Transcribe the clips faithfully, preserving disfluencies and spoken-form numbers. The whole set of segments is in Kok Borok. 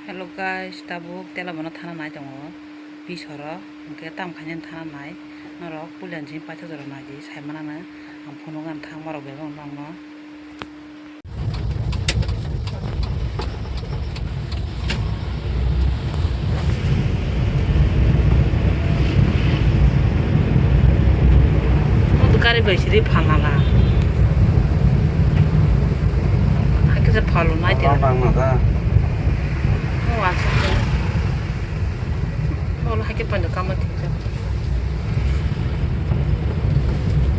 Hello guys, tabuk Telabano thana nai tongo, pisoro, hwnkhe tam khainani thana nai, norok puila jini paithak jora naidi, saimanano ang phunukna thang, borok bebak nokno. Gari bai siri phalnala. Hakhe se phalo nai tira. Tang na da. O asa se. Phalo hakhe pando kama thikha.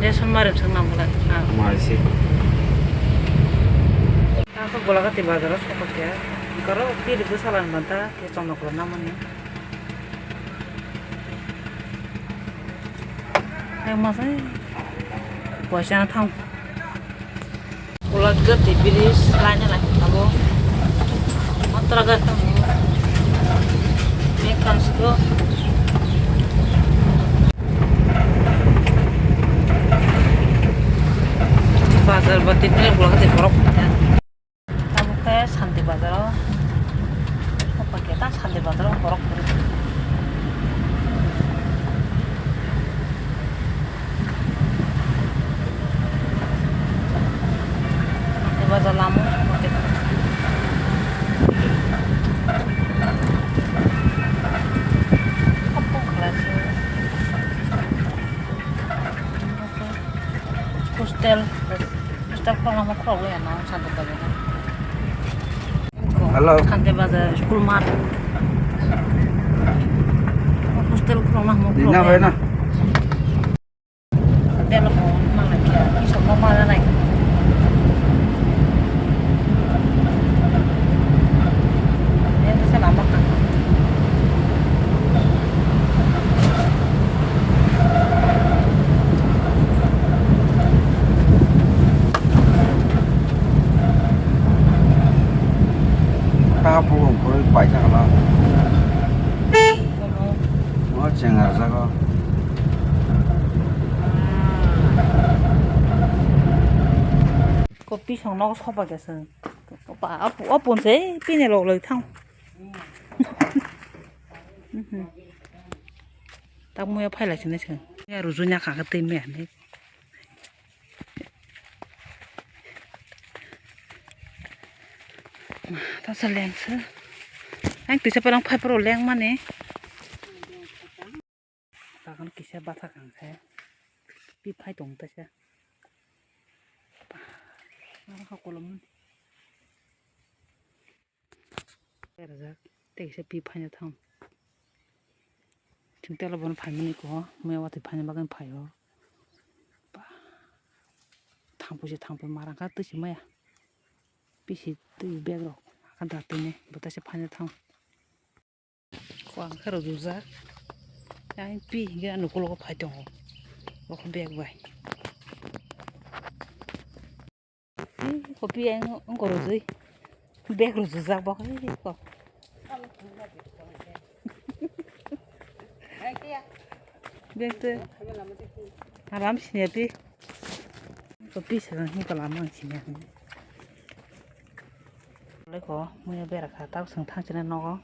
Ration mari bwswk nang bwlai. Ah. Mai se. Ang khe Golagati bazar o sokha khe. Garo pili bwsala ni manta khe chonok rw namani. Ang masai poisa na thang. Golagati bridge laina lai abo. Matra gati amo. Ekkan siko. Bazar bati ni Golagati borok. Tabuk khe Santi Bazar o. Opa khe ta Santi Bazar o borok kwrwi. Santi Bazar lama o. Hostel, hostel khoroknamo khoroknwi ano Santi Bazar o. Hello. Santi Bazar, school mat. Hostel khoroknamo Dina khoroknwi bai ano. Na. Hotel mo mangai khe, isok mo mana nai. Yang bisa lama kan. Ta bukung kwrwi paithakla. Kono. O chenga jago. Kopi song nogo soba kesa. Opa, opo, opo se pini log log thang. Mhm. Tak muya phaila sini se. Ya rujunya kha kha tei me ani. Tasa lengsa. Ang tisa palang phai poro leng mani. Takon kisa bathak ang khe. Pi phai tong tasa. Aro ha kolom. Berajak. Tei kisa pi phaina thang. Chwng tela bono phaimani ko, maya watwi phaina bagwi phaio. Ba. Thangpui se thangpui marang kha twi se maya. Pisi twi bag rok kha da twi ne, bo tei se phaina thang. Ko ang khe rwjujak. Yang pi hingke ano ukulok phai tongo. Bokhe bag bai. Ih, kopi ang ongko rwjui. Bag rwjujak bo hai ko. Bag te. Alam sini pi. Kopi se hingke lama ang sini. Leko muya berakha tak seng thang sini nogo.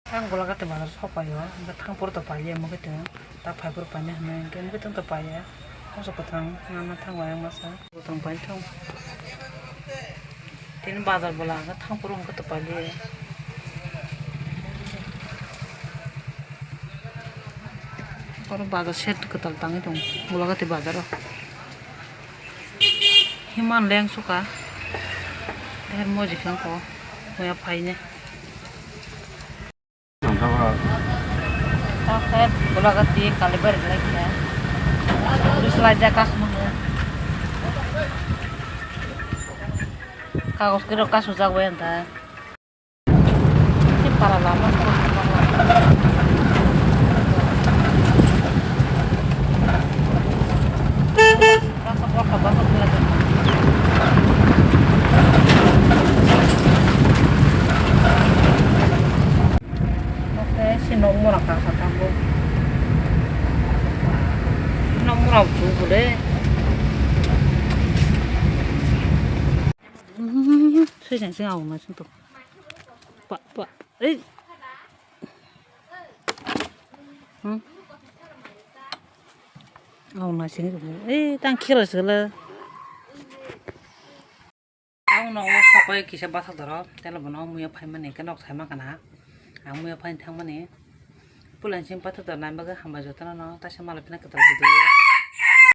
Ang Golagati bazar sok paio, hingke thang phuru to pailiya, mokhe tong, ta phai phuru paina hinwi, hingke mokhe tong to paiya, masa kwthang, nana thang bai masa, kwthang pai thang. Tini bazar bola hingke thang phuru hingke to pailiya. Oro bazar shed kwtal tangwi tongo, Golagati bazar o. Himan leng suka. Her moji khe ko muya phaine. Tokhe Golagati Kalibari lai khe. Police lai jak kasmo. Kagos kiro kasujak bai anta. Oke, si nok mora kha kha tabuk. Nok mora chu bole. Hmm, sui jang sing aung na sing to. Pa, pa. Ei. Hmm. Aung na sing. Ei, tang khela sela. Ang no o sapai kisa bathak doro, tei bo no muya phaimani, khe nok saima kana. Ang muya phaini thangmani. Pulan sing bathak doro nai bagwi hambai jotono no, taisa malai phina kwtal video.